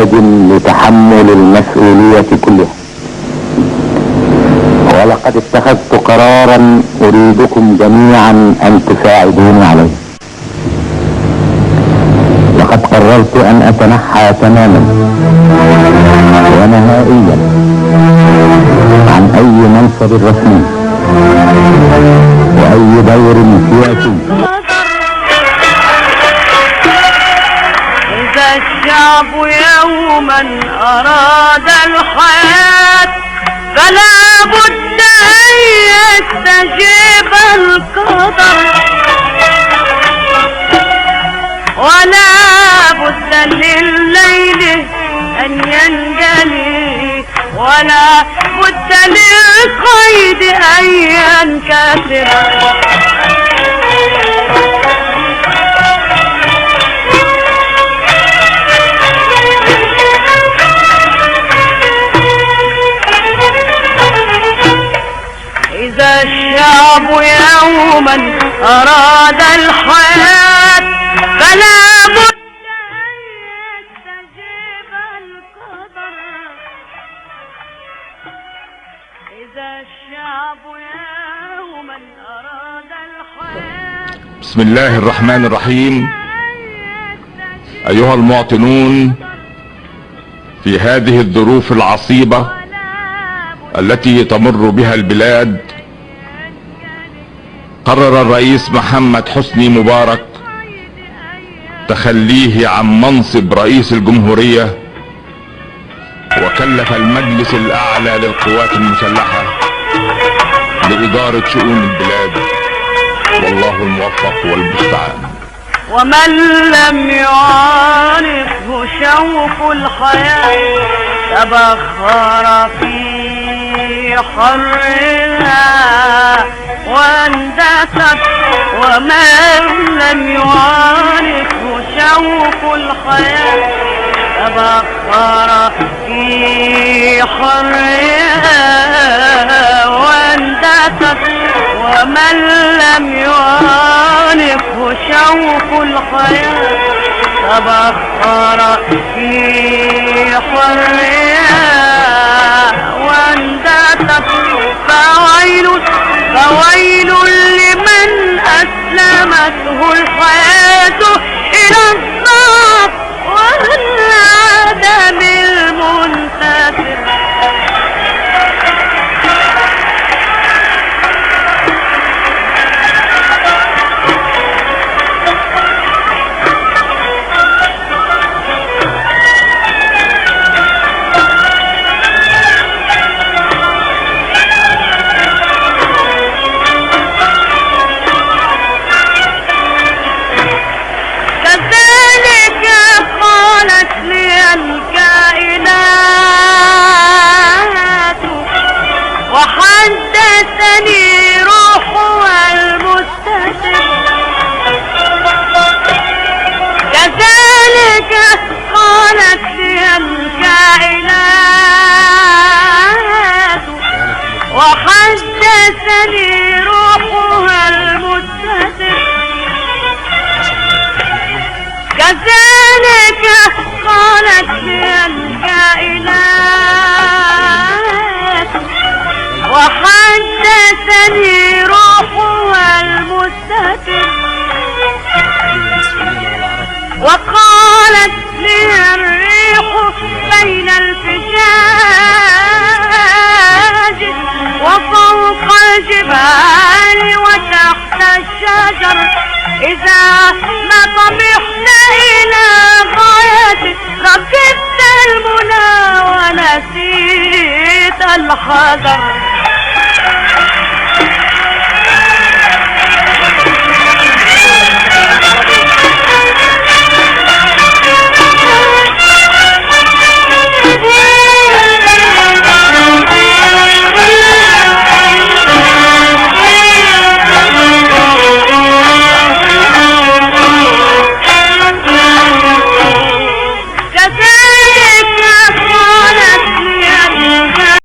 استعداد لتحمل المسؤولية كلها، ولقد اتخذت قرارا أريدكم جميعا أن تساعدوني عليه. لقد قررت أن أتنحى تماما ونهائيا عن أي منصب رسمي وأي دور سياسي. إذا الشعب يوما أراد الحياة فلا بد أن يستجيب القدر، ولا بد لليل أن ينجلي، ولا بد للقيد أن ينكسر. إذا الشعب يوما أراد الحياة فلا بد أن يستجيب القدر. إذا الشعب يوما أراد الحياة. بسم الله الرحمن الرحيم. أيها المواطنون، في هذه الظروف العصيبة التي تمر بها البلاد، قرر الرئيس محمد حسني مبارك تخليه عن منصب رئيس الجمهورية، وكلف المجلس الأعلى للقوات المسلحة لإدارة شؤون البلاد، والله الموفق والمستعان. ومن لم يعرفه شوق الحياة تبخر في حرها واندثر، ومن لم يعرفه شوق الحياة تبخر في حرها واندثر، ومن لم يعرفه شوق الحياة تبخر في حرها واندثر. فويل فويل لمن أسلمته الحياة إلى الضعف والعدم المنتصر. كذلك قالت لي الكائنات وحدثني روحها المستتر. كذلك قالت لي الكائنات وحدثني روحها المستتر. كذلك قالت لي الكائنات وحدثني روحها المستتر، وقالت لي الريح بين الفجاج وفوق الجبال وتحت الشجر، إذا ما طمحنا إلى غاية ركبت المنى ونسيت الحذر.